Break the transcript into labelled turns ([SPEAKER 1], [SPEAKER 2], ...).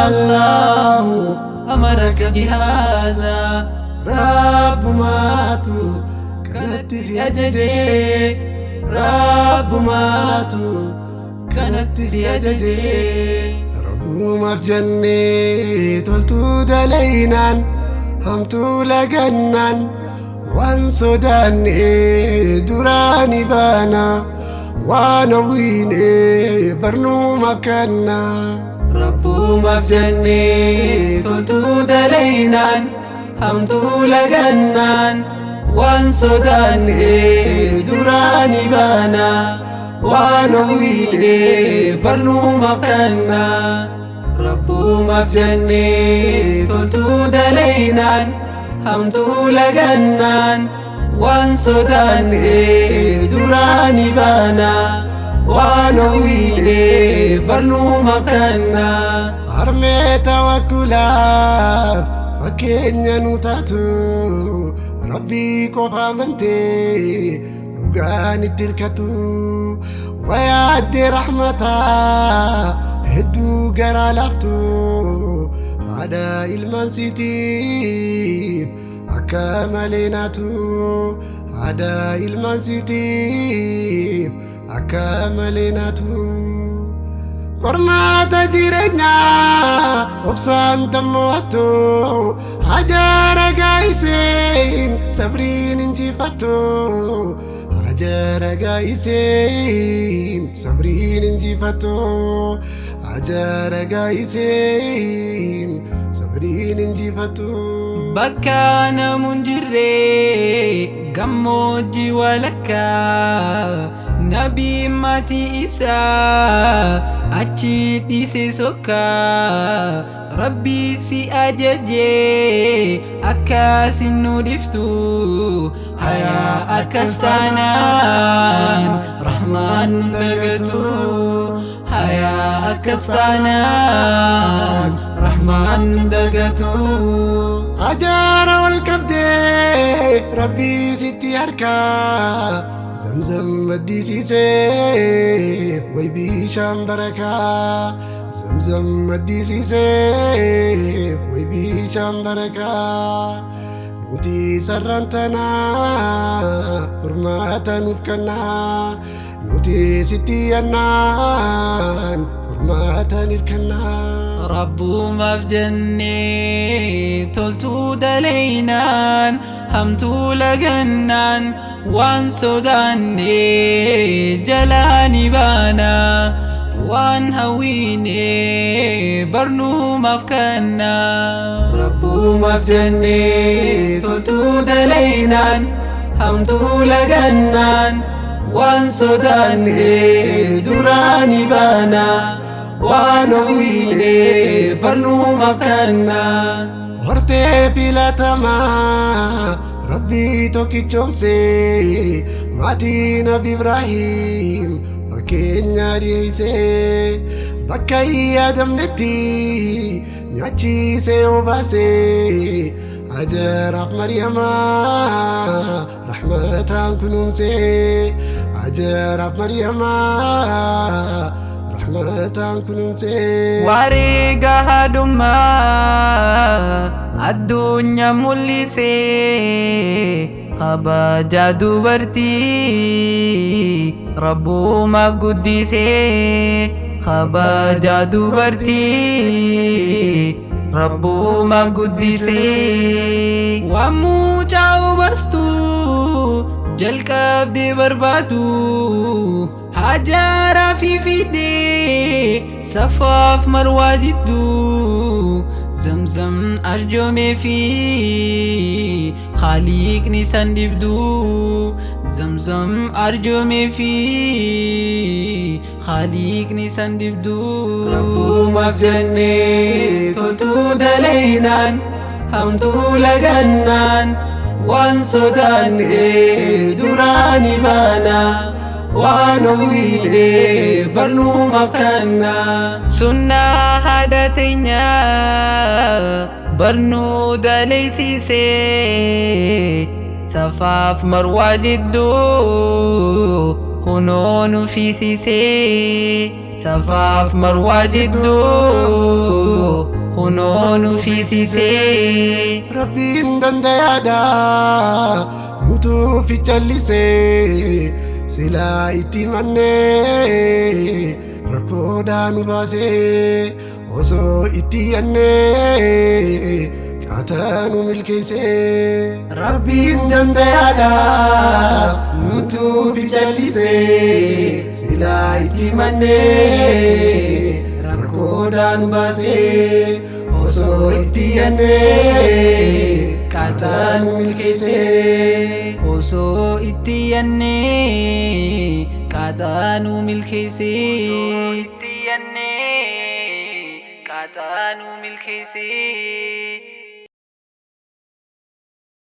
[SPEAKER 1] Allahu amaraka bihaza. Rabbumaatu kanatti si ajaje. Rabbumaatu kanatti si ajaje.
[SPEAKER 2] Rabbumaaf jennee toltuu dalaynaan hamtuu lagannaan waan sodaanne duraani baana waan hawwiine barnuumaaf kanna.
[SPEAKER 1] Rabbumaaf jennee toltuu dalaynaan hamtuu lagannaan waan sodaanne duraani baana waan hawwiine barnuumaaf kanna. Rabbumaaf jennee toltuu dalaynaan hamtuu lagannaan waan sodaanne duraani baana waan hawwiine barnuumaaf kanna.
[SPEAKER 2] Harmee tawakkulaaf fakkeenya nu taatu Rabbii qofa amantee dhugaan itti hirkatu wayaaddee rahmataa hedduu garaa laaftu haadha ilmaan siitiif akka malee naatu haadha ilmaan siitiif akka malee naatu. Qormaata jireenyaa obsaan tammo'attu hajaara gaayiseen sabriin injifattu hajaara gaayiseen sabriin injifattu hajaara gaayiseen sabriin injifattu.
[SPEAKER 1] Bakka namuun jirre gammoojjii walakkaa nabii maatii isaa achi dhiise sokkaa Rabbi si ajaje akkasin nu dhiftu hayaa akkas taanaan rahmaan nun dagatu hayaa akkas taanaan rahmaan nun dagatu.
[SPEAKER 2] Hajaara ol qabdee Rabbii sitti harkaa Zamzam maddisiisee way bishaan barakaa Zamzam maddisiisee way bishaan barakaa Nuti sarraan tanaa furmaata nuuf kennaa Nuti sitti yannaan furmaata hirkannaa.
[SPEAKER 1] Rabbumaaf jennee toltuu dalaynaan hamtuu lagannaan waan sodaanne jalaa ni baana waan hawwiine barnuumaaf kanna. Rabbumaaf jennee toltuu dalaynaan hamtuu lagannaan waan sodaanne duraani baana waan hawwiine barnuumaaf kanna.
[SPEAKER 2] Hortee filatamaa Rabbii tokkichoomsee maatii Nabi Ibrahiim fakkeenya dhiyeessee bakka hin yaadamnetti nyaachisee obaasee Hajaraaf Maryamaa rahmataan kunuunsee Hajaraaf Maryamaa rahmataan kunuunsee.
[SPEAKER 1] Wareega haadhummaa addunyaa mul'isee kabaja dubartii Rabbuma guddisee kabaja dubartii Rabbuma guddisee. Waan mucaa obastu jalqabdee barbaadu Hajaraa fi fidee safaaf marwaa jidduu Zamzam arjoomee fi khaliiqni san dibduu Zamzam arjoomee fi khaliiqni san dibduu. Rabbumaaf jennee toltuu dalaynaan hamtuu lagannaan waan sodaanne duraani baana waan hawwiine barnuumaaf kanna. Sunnaa haadha teenyaa barnuu dalaysiisee safaaf marwaa jidduu Kunoo nu fiisisee Safaaf Marwaa jidduu kunoo nu fiisisee.
[SPEAKER 2] Rabbiin dandayaadha nutuu fichallisee silaa itti mannee rakkoodhaa nu baasee osoo itti yannee qaataa nu milkeessee. Rabbiin dandayaadha nutuu fichallisee silaa itti mannee rakkoodhaa nu baasee osoo itti yannee qaataa nu milkeessee.
[SPEAKER 1] Osoo itti yannee qaataa nu milkeessee. Osoo itti yannee qaataa nu milkeessee.